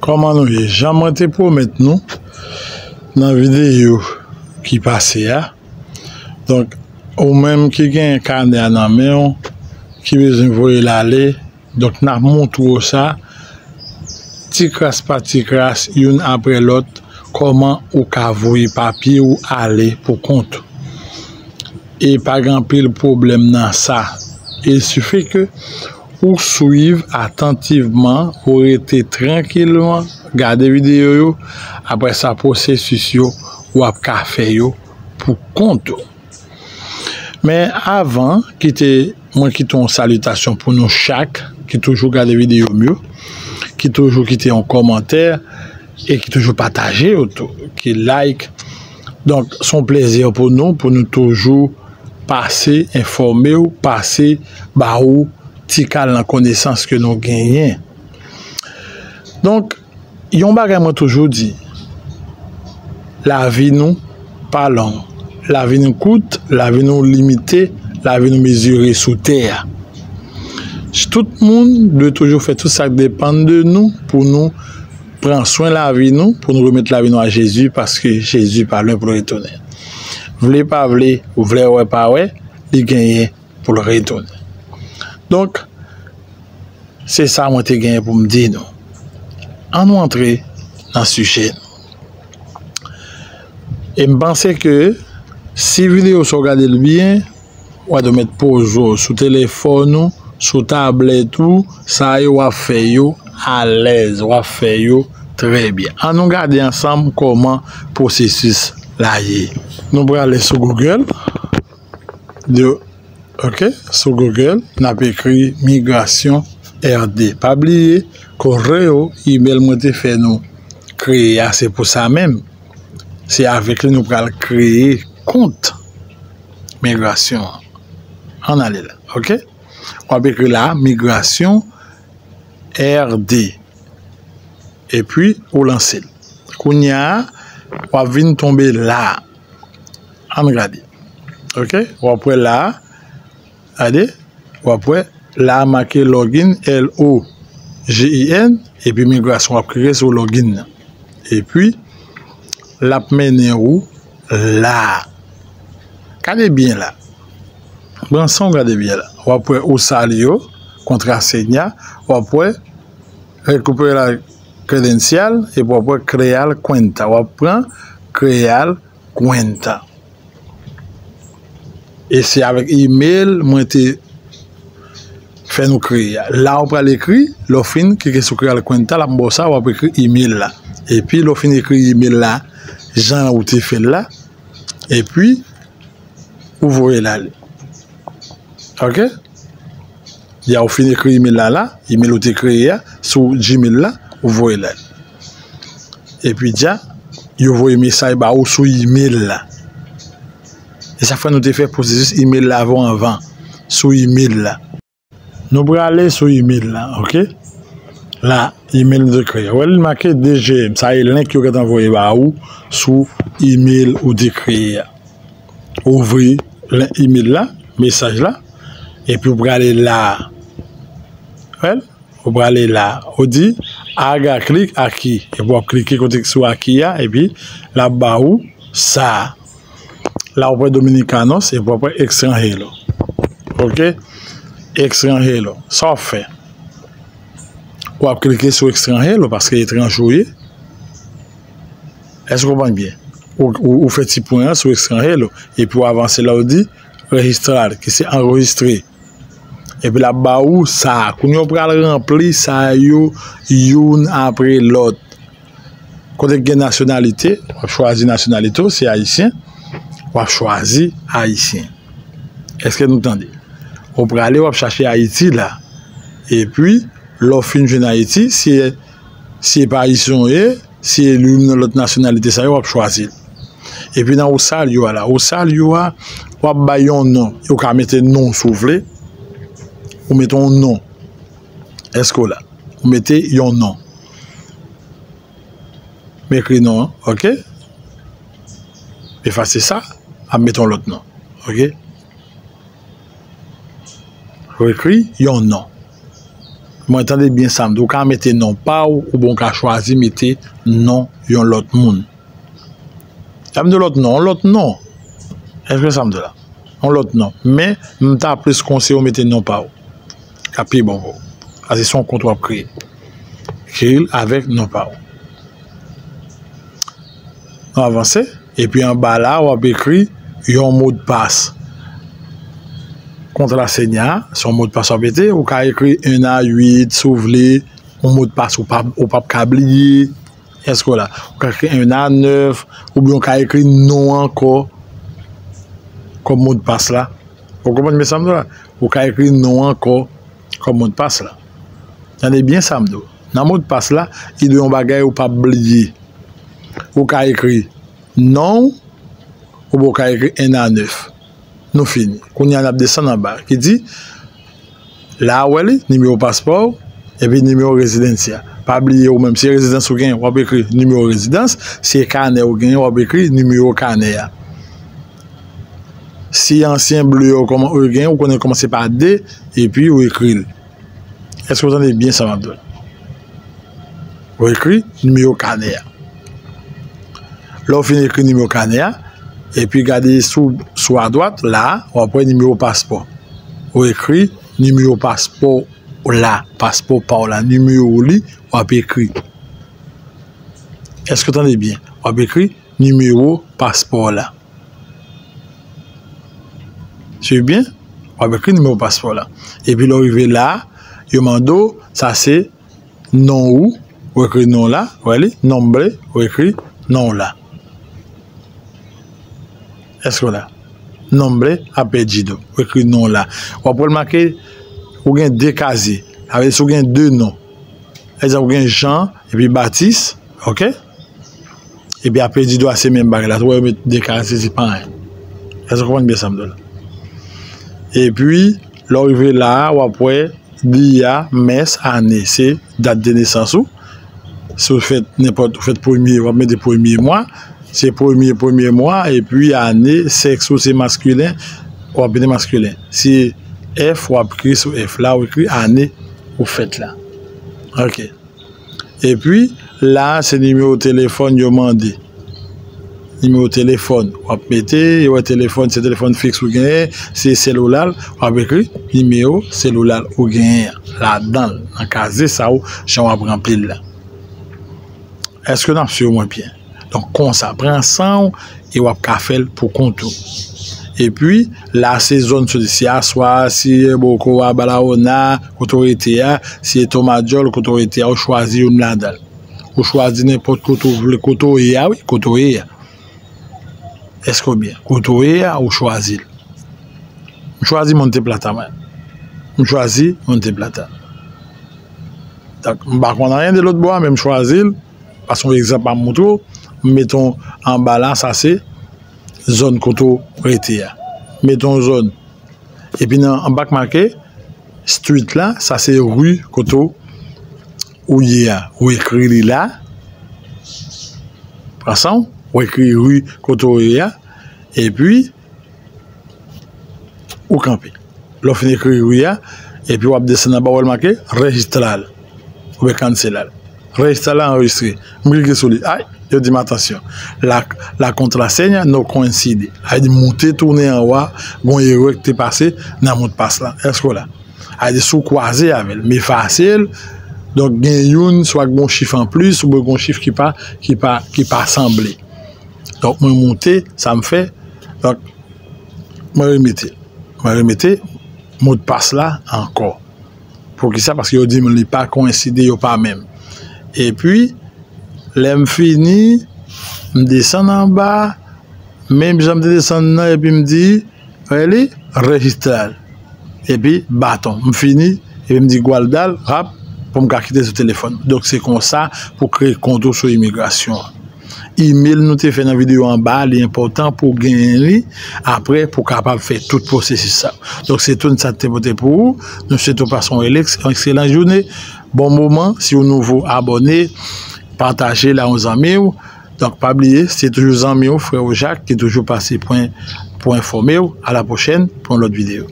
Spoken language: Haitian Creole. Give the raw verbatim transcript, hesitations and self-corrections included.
Kòman nou ye? Jan mwen te pwomèt nou nan videyo ki pase a, donk, ou menm ki gen kanè a nan men w, ki bezwen voye l ale, donk, n ap montre w sa, ti kras pa ti kras, youn apre lòt, kòman ou ka voye papye w ale pou kont ou. E pa gen anpil pwoblèm nan sa. Il suffit ke ou swiv atantivman, ou rete trankilman, gade videyo yo, apre sa, pwosesis yo, w ap ka fè yo pou kont ou. Men avan, kite mwen kite yon salitasyon pou nou chak ki toujou gade videyo m yo, ki toujou kite yon kòmantè e ki toujou pataje yo tou, ki like. Donk, se yon plezi pou nou, pou nou toujou pase enfòme w, pase ba ou ti kal nan konesans ke nou genyen. Donk, yon bagay mwen toujou di, lavi nou pa long. Lavi nou kout, lavi nou limite, lavi nou mezire sou tè a. Tout moun dwe toujou fè tout sa k depann de nou pou nou pran swen lavi nou, pou nou remèt lavi nou a Jezi, paske Jezi pa lwen pou l retounen. Vle pa vle, vle wè pa wè, li genyen pou l retounen. Donk, se sa mwen te genyen pou m di nou. Ann nou antre nan sijè nou. E m panse ke si videyo sa w gade l byen, w a dwe mèt poze w sou telefòn ou, sou tablèt ou, sa yo w ap fè yo alèz, w ap fè yo trè byen. Ann nou gade ansanm kòman pwosesis la ye. Nou prale sou Google. De, ok, sou Google, n ap ekri migrasyon R D. Pa bliye, correo, imèl mwen te fè nou kreye a, se pou sa menm. Se avèk li nou pral kreye kont migrasyon an. Ann ale la, ok? W ap ekri la, migrasyon R D. Epi, ou lanse l. Kounye a, w ap vin tonbe la a. Ann gade. Ok? W ap wè la a. Gade. W ap wè la a make login, L O G I N, epi migrasyon w ap klike sou login nan. Epi, l ap mennen ou la a. Gade byen la. Pran san w gade byen la. W ap wè usar yo, kontrasenya, w ap wè recupera credencial, epi w ap wè crear cuenta. W ap pran crear cuenta. E se avèk email mwen te fè nou kreye a. La ou pral ekri, lè w fin klike sou crear cuenta, l ap ba w sa, w ap ekri email la. Epi lè w fin ekri email la, jan ou te fè l la, epi ou voye l ale. Ok? Ya ou fin ekri email la la, email ou te kreye a, sou Gmail la, ou voye l ale. Epi dja, yo voye mesaj ba ou sou email la. E sa fè nou te fè pwosesis email la avan anvan, sou email la. Nou prale sou email la, ok? La, email nou te kreye. Wè, li make D G M, sa e link yo gentan voye ba ou sou email ou te kreye a. Ouvri email la, mesaj la, epi ou prale la. Wè, ou prale la. Ou di, haga clic aquí. Epi w ap klike kote sou aquí a, epi l ap ba ou sa. La ou pran Dominicanos, epi w ap pran extranjero. Ok? Extranjero. Sa w ap fè? W ap klike sou extranjero, paske etranje w ye. Èske w konprann byen? Ou, ou, ou fè ti pwen an sou extranjero, epi w avanse la ou di registrar, ki se anrejistre. Epi l ap ba ou sa. Kounye a w pral ranpli sa yo youn apre lòt. Kote k gen nasyonalite, w ap chwazi nasyonalite w, se ayisyen, w ap chwazi ayisyen. Èske nou tande? Ou prale, w ap chache Ayiti la. Epi, lè w fin jwenn Ayiti, si, si e pa ayisyen w ye, si e youn nan lòt nasyonalite sa yo, w ap chwazi l. Epi nan usar yo a la, usar yo a, w ap bay yon non. Ou ka mete non si w vle. Ou mete yon non. Èske w la? Ou mete yon non. M ekri non an, ok? Efase sa, m ap mete yon lòt non, ok? Ou ekri yon non. Mwen tande byen sa m di, ou ka mete non pa w, oubyen ou ka chwazi mete non yon lòt moun. Sa m di lòt non, yon lòt non. Èske sa m di la? Yon lòt non. Men, m ta plis konseye w mete non pa w. Ka pi bon pou w. Paske se yon kont w ap kreye. Kreye l avèk non pa w. Nou avanse. Epi anba la, w ap ekri yon modpas. Kontrasenya, se yon modpas w ap mete. Ou ka ekri en a uit, si w vle. Yon modpas ou p ap, ou p ap ka bliye. Èske w la? Ou ka ekri en a nèf, oubyen ou ka ekri non ankò kòm modpas la. Ou konprann byen sa m di w la? Ou ka ekri non ankò kòm modpas la. Tande byen sa m di w. Nan modpas la, li dwe yon bagay ou p ap bliye. Ou ka ekri non w, oubyen ou ka ekri en a nèf. Nou fini. Kounye a, n ap desann anba. Ki di, la, ou wè li, nimewo paspò w, epi nimewo rezidansyèl. Pa bliye ou menm, si rezidans ou genyen, w ap ekri nimewo rezidans. Si e kanè ou genyen, w ap ekri nimewo kanè a. Si ansyen ble yo kòman-, ou genyen, ou konnen kòmanse pa de, epi ou ekri l. Èske w tande byen sa m ap di w? Ou ekri nimewo kanè a. Lè w fin ekri nimewo kanè a, epi gade sou, sou adwat, la a, w ap wè nimewo paspò. Ou ekri nimewo paspò w la, paspò pa w la, nimewo li, w ap ekri. Èske w tande byen? W ap ekri nimewo paspò w la. Swiv byen, w ap ekri nimewo paspò w la. Epi lè w rive la a, yo mande w, sa se non ou, ou ekri non w la, ou wè li, nombre, ou ekri non w la. Èske w la? Nombre apellido, ou ekri non w la. W ap wè l make, ou gen de kazye. Sa vle di si w gen de non. Egzanp, ou gen Jean, epi Baptiste, oke? Epi apellido a se menm bagay la tou, wè yo met de kazye, se pa anyen. Èske w konprann byen sa m di w la? Epi, lè w rive la a, w ap wè dia, mes, ane, se dat de nesans ou. Si w fèt nenpòt, ou fèt premye, w ap mete premye mwa. Se premye, premye mwa, epi ane, sèks ou se maskilen, w ap mete maskilen. Si F, w ap ekri sou F la, w ekri ane ou fèt la. Oke. Epi, la a, se nimewo telefòn yo mande. Nimewo telefòn, w ap mete, yo wè telefòn, se telefòn fiks ou genyen, se selilal, w ap ekri nimewo selilal ou genyen an ladan l, nan kazye sa ou, jan w ap ranpli l la. Èske n ap swiv mwen byen? Donk, konsa, pran san w e w ap ka fè l pou kont ou. Epi, la se zòn sou li. Si Aswa, si Bokowa, Balaona, kote w rete a, si Tomadjòl, kote w rete a, ou chwazi youn ladan l. Ou chwazi nenpòt kote w vle, kote w ye a, wi, kote w ye a. Èske w byen? Kote w ye a, ou chwazi l. M chwazi Monte Plata, mwen. M chwazi Monte Plata. Donk, m pa konn anyen de lòt bò a, men m chwazi l. Paske yon egzanp m ap montre w, m mete w anba la, sa se zòn kote w rete a. M mete w zòn. Epi nan anba k make street la, sa se ri kote w ye a. Ou ekri li la. Pran san w, ou ekri ri kote w ye a. Epi, ou kanpe. Lè w fin ekri ri a, epi w ap desann anba, w wè l make rejistral oubyen kanselal. Rejistral la anrejistre. M klike sou li. Ay, yo di m atansyon. La, la kontrasenya no koenside. Sa vle di m moute tounen anwo a, gon erè ki te pase nan modpas la. Èske w la? Sa vle di si w kwaze avè l, m efase l. Donk gen youn, swa gon chif anplis, oubyen gon chif ki pa, ki pa, ki pa sanble. Donk mwen moute, sa m fè. Donk mwen remete. Mwen remete modpas la ankò. Poukisa? Paske yo di m li pa koenside, yo pa menm. Epi, lè m fini, m desann anba, menm jan m te desann nan, epi m di, rele, rejistral. Epi, baton. M fini, epi m di, gwal dal, rap, pou m ka kite sou telefòn. Donk, se konsa pou kreye kont ou sou imigrasyon an. Email nou te fè nan videyo anba, li enpòtan pou w genyen li apre pou w kapab fè tout pwosesis sa. Donk, se tout sa te pote pou ou. Nou swete w pase yon elex-, yon ekselan jounen, bon moman. Si w nouvo, abòne, pataje l a yon zanmi w. Donk, pa bliye, se toujou zanmi w, frè w Jak, ki toujou pase pwen pou enfòme w. A la pwochèn pou yon lòt videyo.